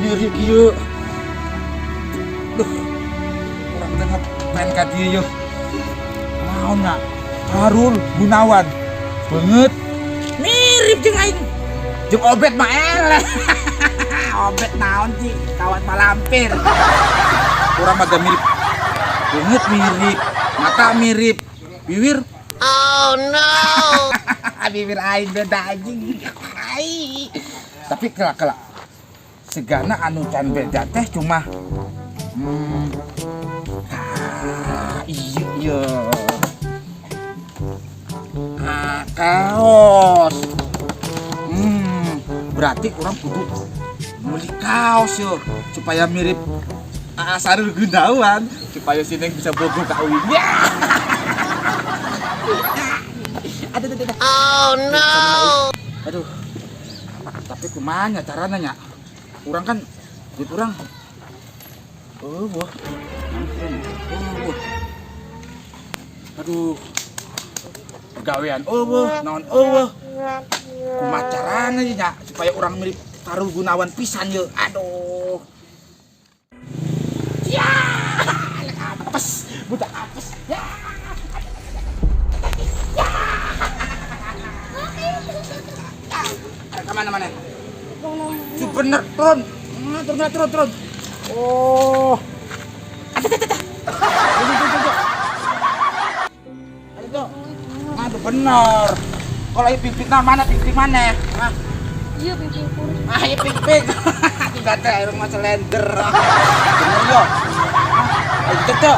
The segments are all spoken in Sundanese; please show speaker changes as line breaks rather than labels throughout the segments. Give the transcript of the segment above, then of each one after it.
Mirip ieu. Duh. Urang teh ngapain ka dieu yeuh. Naon na? Harul Gunawan. Banget. Mirip jeung aing. Jeung Obet mah eleh. Obet naon sih? Kawat malampir. Urang mah gak mirip. Banget mirip. Mata mirip. Bibir.
Oh no!
Bibir aing beda anjing. Ai. Tapi kela kela. Segana anu can beda teh cuma ah, iya iya. Ah, kaos. Berarti urang kudu beli kaos yo supaya mirip Aa Sarul Gunawan, supaya si Neng bisa bogoh ka uing. Ya. Aduh, aduh, aduh.
Oh no!
Aduh. Tapi kumaha nya carana nya? Urang kan duit urang. Oh, wah. Oh, wah. Aduh. Pegawean euweuh, naon euweuh. Kumaha carana nya supaya urang mirip Sarul Gunawan pisan ye. Aduh. Ya, anak apes, budak apes. Ya. Ya. Kemana mana? Bener, turun. Nah, turun, turun, turun. Oh. Ada, ada, ada. Turun, turun, turun. Ayo, aduh, bener. Kalau ini pipit mana, pipit mana? Ah.
Iya, pipit kurus.
Ah, iya pipit. Tidak ada air mah selender. Bener yo. Ayo cocok.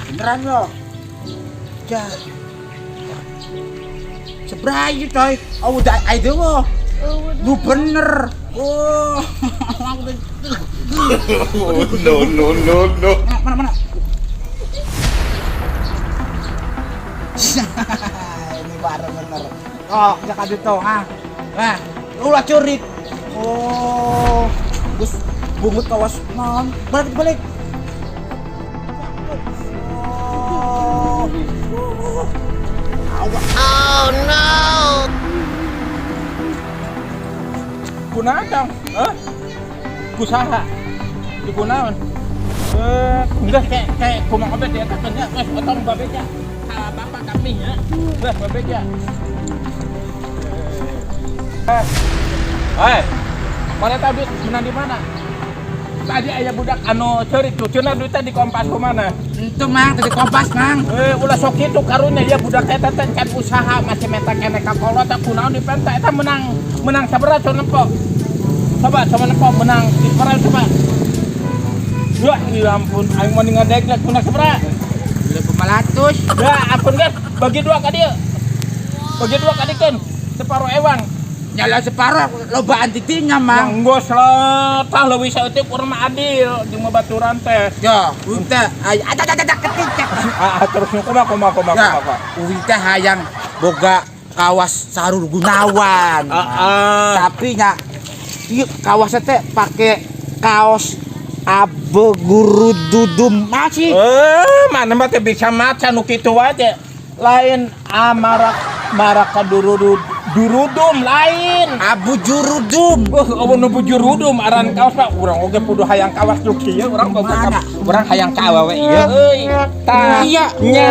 Beneran yo. Ya. Sebrayu coy. Oh udah ayo wo. Lu bener. Oh.
No, no, no, no.
Mana mana. Ini baru bener. Oh, jangan itu, ah. Nah, ulah curik. Oh, Gus bungut kawas non. Balik balik. Oh.
Oh no!
Kunaon dong? Hah? Kusaha? Di kunaon? Enggak kayak kumaha obet ya katanya wes otong babeja. Ka bapak kami ya. Wes babeja. Eh, mana tadi menang di mana? Tadi aya budak anu ceurik tuh, cenah duitnya di Kompas kumana?
Itu mang, tadi Kompas mang.
Ulah sok kitu karunya ya budak eta teh can usaha masih meta keneh ka kolot teh kunaon dipenta eta menang menang sabaraha coba nempo. Coba coba nempo menang sabaraha coba. Ya, ya ampun, aing mau ngadegna kunaon sabaraha?
500.
Ya ampun guys, bagi dua ka dieu. Bagi dua ka dikeun, separo ewang.
Nyala separuh lobaan titinya mang.
Nggo tah leuwih saeutik urang mah adil jeung babaturan teh.
Ya, uing teh ay ada ada ada ketika.
Ah, terus kumaha kumaha kumaha
Ya,
kumaha.
uing teh hayang boga kawas Sarul Gunawan.
Heeh.
Tapi nya ieu kawasnya teh pake kaos abe guru dudum masih.
Mana mah teh bisa maca nu kitu wae teh. Lain amarak maraka durudum durudum lain.
Abu jurudum.
Abu nu jurudum aran kaos pak urang oge kudu hayang kawas nu kieu urang boga
Mana?
Urang hayang ka awewe ieu euy. Tah.
Iya.
Nya.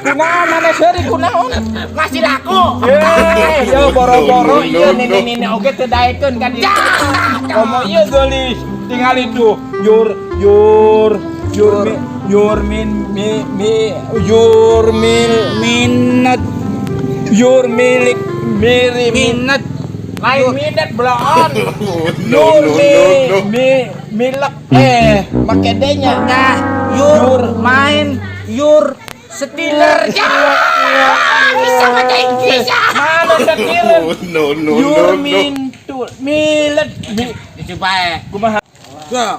Kunaon mana seuri kunaon?
Masih laku.
Eh, yo boro-boro
No, no,
ieu
no, no.
nini-nini oge teu daekeun ka dieu. Komo ieu geulis tingali tuh yur yur yur mi yur min mi mi yur mil
Minat
yur milik miri
minat
lain minat bloon.
No,
Yur
no,
mi
no, no.
mi milek make D-nya.
Nah, yur main yur stealer. Ya, bisa baca Inggris ya.
Mana stealer?
No, no,
Yur
no, no.
min tul milet mi
Coba ya.
kumaha?
Ya.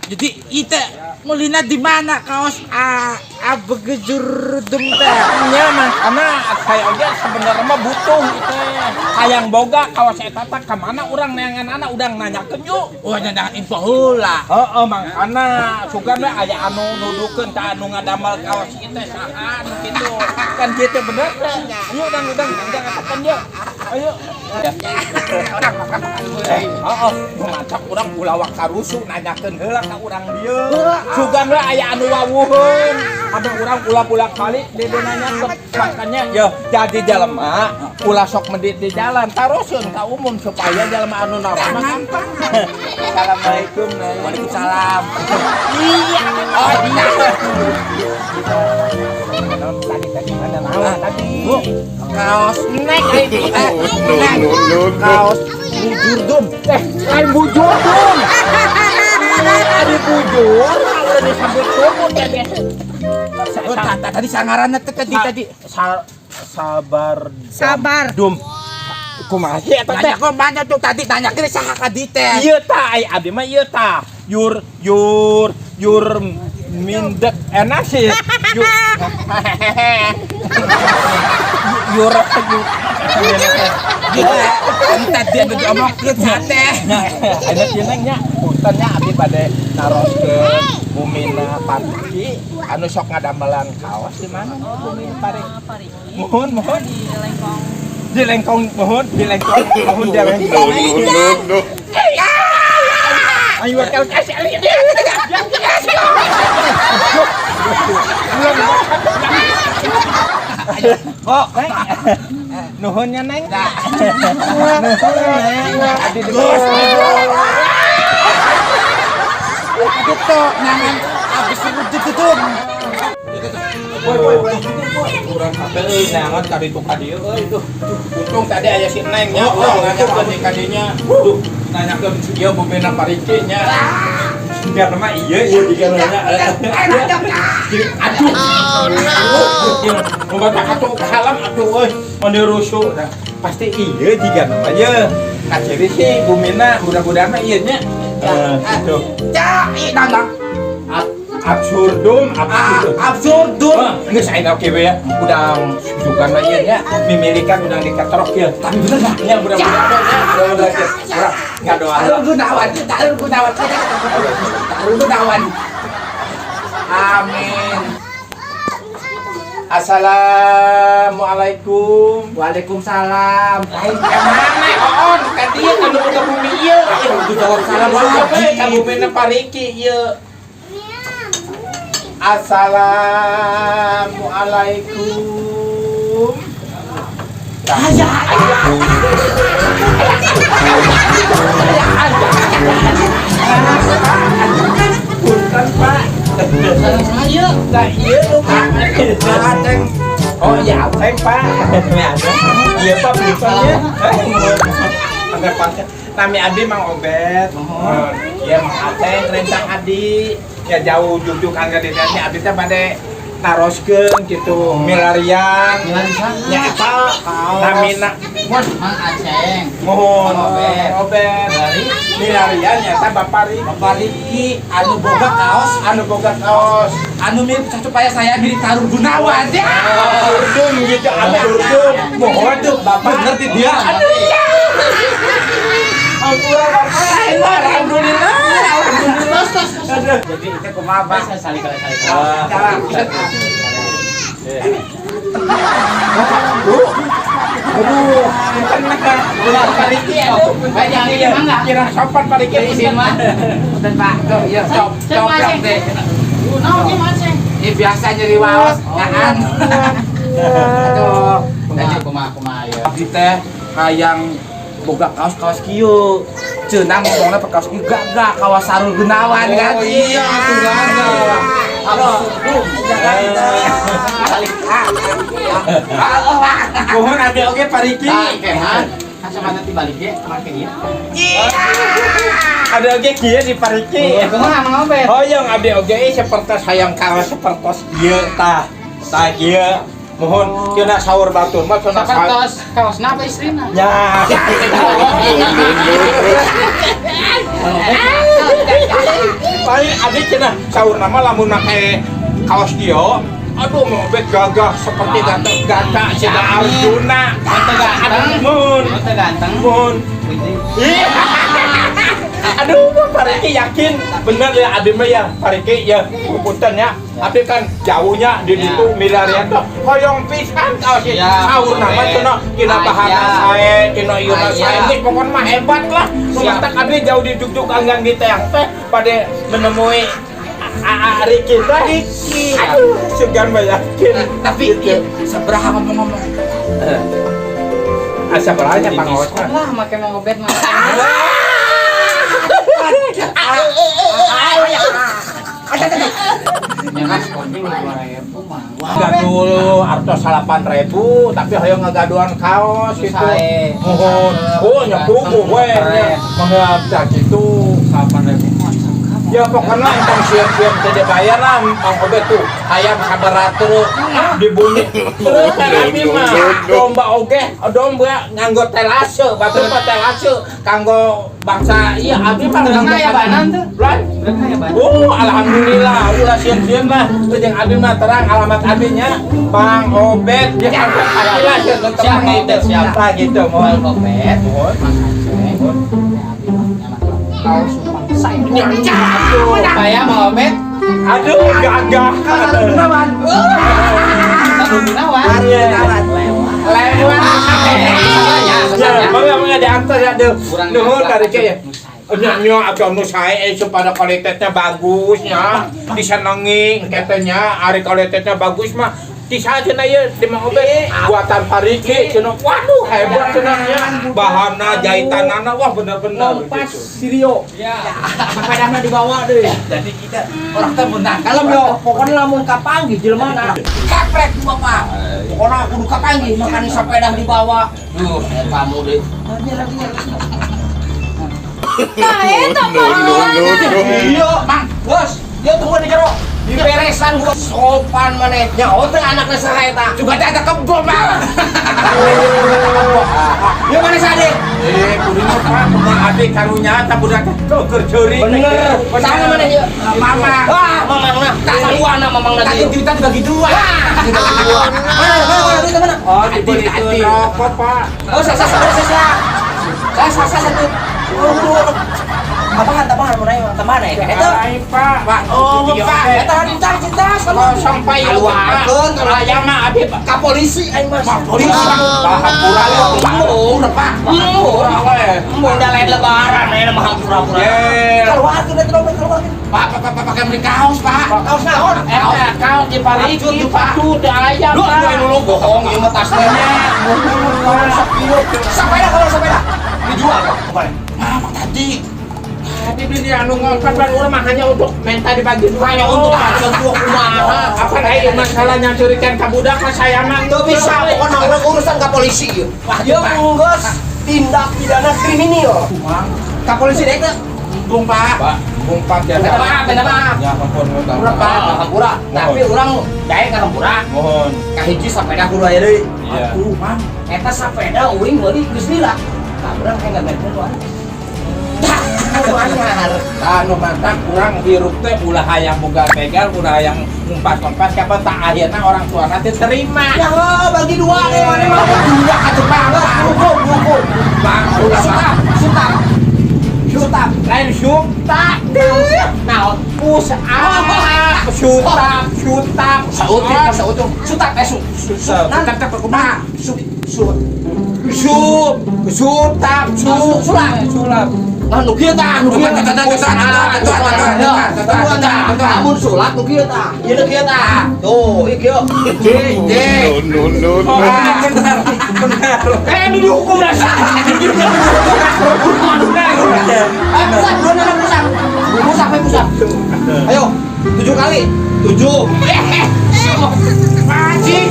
Jadi ite melina di mana kaos a abegejurdum teh?
Nya makana saya oge sebenarnya mah butuh itu hayang boga kawas eta teh ka mana urang neangan anak udang nanyakeun yuk.
Oh, nyandangan info heula.
Heeh, makana sugan we aya anu nudukeun ka anu ngadamel kaos ieu teh saha anu kitu. Kan kitu bener teh. Yuk udang udang udang atakan yuk. Ayo. Eh, heeh, mantap urang ulah waka rusuh nanyakeun heula ka urang dieu. Sugan we aya anu wawuheun. Ada urang ulah bolak-balik dede nanya, makanya ya jadi jelema ulah sok medit di jalan, taroskeun ka umum supaya jelema anu naros mah gampang. Assalamualaikum, Neng.
Waalaikumsalam.
Iya. Oh iya. Tadi tadi mana naon tadi?
Bu, kaos
Neng, eh,
eh,
No,
neng,
no, no, no.
kaos bujur dum.
Eh, lain bujur dum. Tadi bujur, udah disambut sumur tadi.
Oh, tadi sangaranna teh tadi tadi.
Sabar.
Sabar.
Dum. Kumaha sih eta teh?
Nanya kok mana tuh tadi tanya ke saha ka di teh.
Ieu tah, ai abdi mah ieu tah. Yur yur yur mindek enak sih. Yur yur yur.
Gila, tadi anu diomongkeun sate.
Nah, enak sih, Neng, nya. Punten nya, abdi bade naroskeun Bumina Pariki anu sok ngadamelan kaos di mana Bumina Pariki?
Pariki.
Mohon, mohon.
Di Lengkong.
Di Lengkong, mohon, di Lengkong, mohon di Lengkong.
No, no, no, no.
Ayo wakil kasih ali.
Kok
Nuhun nya, Neng. Nuhun, Neng. Abdi di
gitu nyangan abis itu tuh.
Boy, boy, boy. Urang kabeh euy neangan ka ditu ka dieu euy tuh. Untung tadi aya si Neng nya, urang nanya ka kadinya. Duh, nanyakeun ieu Bumina Pariki nya. Biar nama iya iya diga nanya. Aduh.
Oh no!
Membaca atuh halam atuh euy, mun rusuh. Nah, pasti iya jiga namanya. Nah, ciri sih Bumina mudah-mudahan mah ieu nya. Eh, gitu.
Cak, ih nandang.
Absurdum, absurdum.
Absurdum.
Wah, geus ayeuna oke we ya. Udang sugan mah ieu nya mimilikan udang diketrok ya.
Tapi bener enggak?
Nya mudah-mudahan nya, mudah-mudahan ya. Urang ngadoa.
Tarul Gunawan, Tarul Gunawan, Tarul Gunawan. Amin.
Assalamualaikum.
Waalaikumsalam.
Lain ka mana oon ka dieu ka nu ka bumi ieu.
Kudu jawab salam
Salam ka
wajib.
bumi Pariki ieu. Assalamualaikum.
Aya, aya.
Punten, Pak.
Saya.
Nah, ieu nu Pak.
Aceng.
Oh iya, Aceng, Pak. Iya, Pak, punten ya. Ada pakai. Nami Adi Mang Obet.
Mohon.
Iya, Mang Aceng, rencang Adi. Ya jauh jujukan ka didinya abdi teh bade naroskeun gitu, milarian.
Milarian.
Nya eta
Kaos.
namina
Mun Mang Aceng.
Mohon.
Mang Obet.
Obet.
Dari
Milarian nyata Bapak Riki.
Bapak Riki anu boga kaos,
Anu boga kaos.
Anu mirip supaya saya mirip Tarul Gunawan ya.
Absurdum gitu, absurdum. Mohon tuh Bapak.
Bener di dia.
Aduh ya. Ampun, alhamdulillah, alhamdulillah. Aduh.
Jadi itu kumaha, Pak?
Sali kali sali.
Ah.
Salam.
Bu. Aduh, bukan mah. Ulah Pariki aduh.
Banyak ini mah.
Kira sopan Pariki.
Izin mah.
Punten, Pak. Tuh, iya, cop, coplok deh.
Naon ieu mah, Ceng?
Ini biasa nyeri waos, nyahan. Aduh,
Kumaha kumaha kumaha ya.
Abdi teh hayang boga kaos-kaos kieu. Cenah ngomongna pe kaos kieu gagah kawas Sarul Gunawan kan.
Oh iya, atuh gagah.
Absurdum.
Mohon ada oge Pariki.
Tah, kehan. Kacamata dibalik ge, make ieu.
Ada oge kieu di Pariki.
Kumaha Mang Obet?
Hoyong abdi oge sepertos hayang kaos sepertos ieu tah. Tah ieu. Mohon cenah sahur batur mah cenah sahur.
Sapertos kaosna apa istrina?
Ya.
No, no, no, no.
Paling abdi cenah sahur nama lamun make kaos kieu. Aduh, mau bet gagah seperti ganteng gagah siga Arjuna.
Ganteng ganteng.
Mohon.
Ganteng ganteng.
Mohon.
Wih.
Ih. Aduh, Pak Riki yakin bener ya abdi mah ya, Pak Riki ya, punten ya. Abdi kan jauhnya di
Ya.
ditu milarian tuh hoyong pisan kaos
Ya,
saur nama
boleh.
cenah dina bahana
Aya.
sae, dina ieu
Aya.
sae geus pokona mah hebat lah. Nu
Siap.
matak abdi jauh di Jogja anggang di teang teh pada menemui Aa Riki teh.
Riki.
Aduh, sugan mah yakin.
Tapi iya, sabaraha ngomong-ngomong.
Asa beranya
Di
pangaosna.
diskon lah make Mang Obet mah. Ya mas, konjing 2000 mah.
Gaduh artos 8.000 tapi hoyong ngagaduhan kaos gitu.
Sae.
Mohon. Oh, nya puguh we.
Keren.
Mangga gitu.
8.000 mah.
Ya pokoknya entong siap-siap tidak bayar lah Mang Obet tuh hayam sabaratus dibunyi terus kan abi mah domba oge domba nganggo telase batur mah telase kanggo bangsa iya abi mah
Terus
nganggo
aya banan tuh.
Lan?
Terus aya banan.
Oh, alhamdulillah, ulah sieun-sieun lah. Teu jeung abi mah terang alamat abinya Mang Obet. Ya sampai alhamdulillah sieun
Siap,
terang
Mang
gitu.
Obet, siap.
Tah gitu mohon.
Mang Obet.
Mohon.
Mang Aceh.
Mohon.
Ya, abi mah nyaman. Kaos bangsa Indonesia. Supaya Mang Obet
Aduh, gagah.
Tarun Gunawan.
Lewat.
Lewat.
Ya, mangga mangga diantar ya deuh.
Kurang
Nuhun
nyablak.
ka Riki ya. Nya nya atuh nu sae supaya kualitasnya bagus nya, disenengi katanya ari kualitasnya bagus mah ti cenah ieu di Mang Obet buatan Pariki cenah. Waduh hebat cenah nya. Bahanna jahitanana wah bener-bener
Lompas
gitu.
Sirio.
Ya.
Sepedana dibawa deh.
Jadi kita orang teh menang.
Kalem yo, pokoknya lamun kapanggih jelema na. Kaprek ku bapak. Pokoknya kudu kapanggih makanya sepeda dibawa. Duh, kamu deh.
Nah, eta
No, no, no, no.
Iya, Mang. Bos, dia tunggu di jero. Diberesan gua sopan maneh. Nyaho teh anakna saha eta?
Juga teh ada kebo, Bang.
Ieu mana sade?
Eh, kudu mah Pak, kumaha abdi karunya tah budak teh tuh keur ceurik.
Bener. Saha maneh ieu?
Mama.
Wah, mamangna. Saluana mamangna
Tadi
teh.
duitnya dibagi dua.
Mana, mana, mana, duitnya mana?
Oh, dibeli rokok, Pak.
Oh, sa sa sa sa sa. Sa sa sa satu. Oh, tambahan, tambahan, mau nanya tambahan ya. Eta,
Lain, Pak.
Pak.
Oh,
Pak, eta cinta cinta
Kalau sampai
Keluarkeun,
kalau ayam mah abi Pak.
ka polisi aing mah.
Polisi Pak hampura we.
Embung, Pak. Embung. Embung da lain lebaran aya mah hampura-pura.
Ye.
Keluarkeun eta dompet keluarkeun.
Pak, pak, pak, pakai beli kaos, Pak.
Kaos naon?
Eta kau di Pariki Pak teu aya,
Lu
Pak.
dulu bohong ieu mah tas teh. Sepeda kalau sepeda dijual Pak kemarin.
Mama tadi.
Tadi beli anu ngomong kan urang mah hanya untuk minta dibagi dua.
Hanya untuk hasil dua kumaha.
Apa aya masalah nyacurikan ka budak mah saya mah
Teu bisa pokoknya urang urusan ka polisi ieu. Ieu geus tindak pidana kriminal. Ka polisi deh teh.
Bung, Pak.
Pak, Bung Pak biasa.
Minta maaf, minta maaf.
Ya ampun, minta
Urang
maaf.
Pak, hampura. Tapi urang daek ka hampura.
Mohon.
Kahiji sepeda kudu aya deui.
Iya.
Atuh, Mang. Eta sepeda uing meuli geus lila. Ka urang kayak ngaberekeun wae. Anyar.
Anu mantap kurang hirup teh ulah hayang boga begal, ulah hayang ngumpas-ngumpas kapan tak akhirnya orang tua nanti terima.
Ya heuh, bagi dua deh mana mah. Dua atuh Pak. Hukum, hukum.
Bang, ulah
Sutap, sutap. Sutap.
Lain syutak,
Naon?
push up, syutap, syutap,
Sautik, sautik. Sutap eh su.
Sutap,
Tetap kumaha?
Su su
sup, sutap, su,
Sulap.
sulap.
Nah, nu kieu tah, nu kieu. Amun sulap nu kieu tah. Ieu nu kieu tah. Tuh, ieu kieu.
J, J.
No, no, no,
Oh,
no.
benar, benar.
Eh, ini dihukum rasa. Eh, pusat, dua nana pusat. Pusat, eh, pusat. Ayo, 7 kali. 7.
Anjing.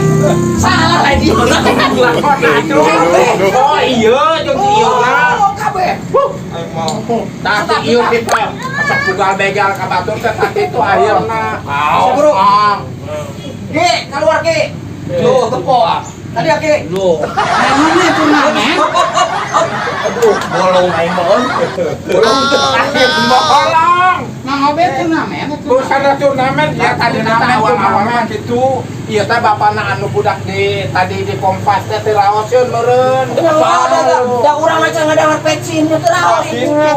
Salah lagi.
Oh iya, jeung ieu lah.
Oh, kabeh.
Tapi ieu kita asa bugal begal ka batur teh tah kitu akhirna.
Bro. Ki, keluar Ki. Tuh, tepo. Tadi ya Ki.
Loh, ini turnamen.
Aduh, bolong aing mah.
Bolong.
Oh,
Bolong.
Mang Mang Obet turnamen atuh.
Bukan turnamen ya, tadi kita awal-awalnya gitu. Iya teh, bapakna anu budak di tadi di Kompas teh teu raoseun meureun.
Da urang mah can ngadahar pecin teu raos
Gitu.
itu.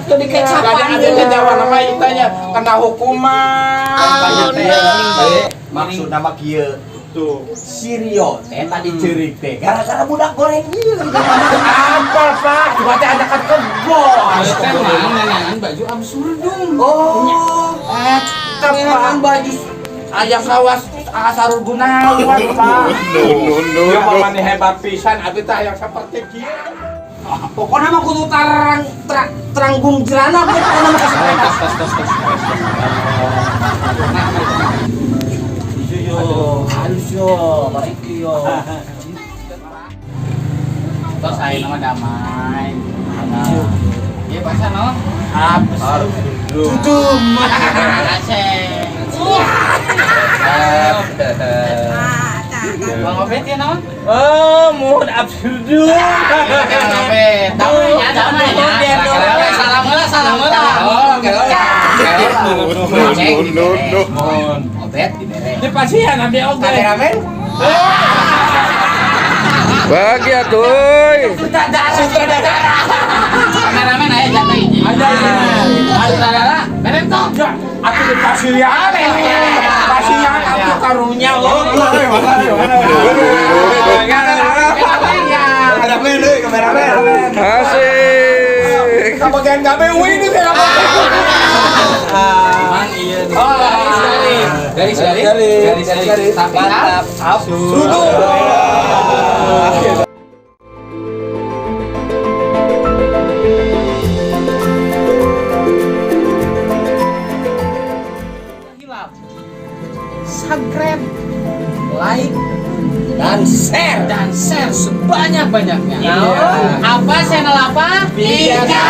Teu dikecapan.
Gak ada teh jawa nama itanya kena hukuman.
Oh no!
Maksud nama kieu.
Tuh.
Si Rio teh tadi ceurik teh gara-gara budak goreng ieu.
Apa, Pak? Cuma teh ada kan kebon.
Teh mang nenengan baju absurdum.
Oh,
Eta, Pak.
neangan baju.
Aya kawas Asarul Gunawan, Pak.
No, no, no,
Ya
no.
mama nih hebat pisan, abi teh yang seperti kieu.
Pokoknya mah kudu tarang terang, teranggung jerana pokoknya mah ka sepeda.
Tos tos tos.
Yo, halus yo, bariki yo.
Tos ayeuna mah damai. Ieu bahasa naon?
Absurdum.
Aceh. Bang Obet ya naon?
Oh, mohon absurdum.
Bang Obet. Damai ya, damai ya. Salam heula, salam heula.
Oh, oke.
No, no, no.
Mohon.
Obet dibere.
Di pasihan abdi oge.
Kameramen.
Bahagia tuh. Euy.
Sutradara.
Kameramen aya jatah hiji.
Ada.
Sutradara, beren tong.
Ya, atuh di pasihan. Pasihan atuh karunya oh.
Kameramen euy, kameramen.
Asik.
Kabagian gabe euy ini teh.
Mang iya nih. Garis garis garis garis garis. Tapi
Mantap.
Absurdum.
Hilap. Subscribe, like,
Dan share.
dan share sebanyak-banyaknya.
Iya.
Apa channel apa?
Tiga.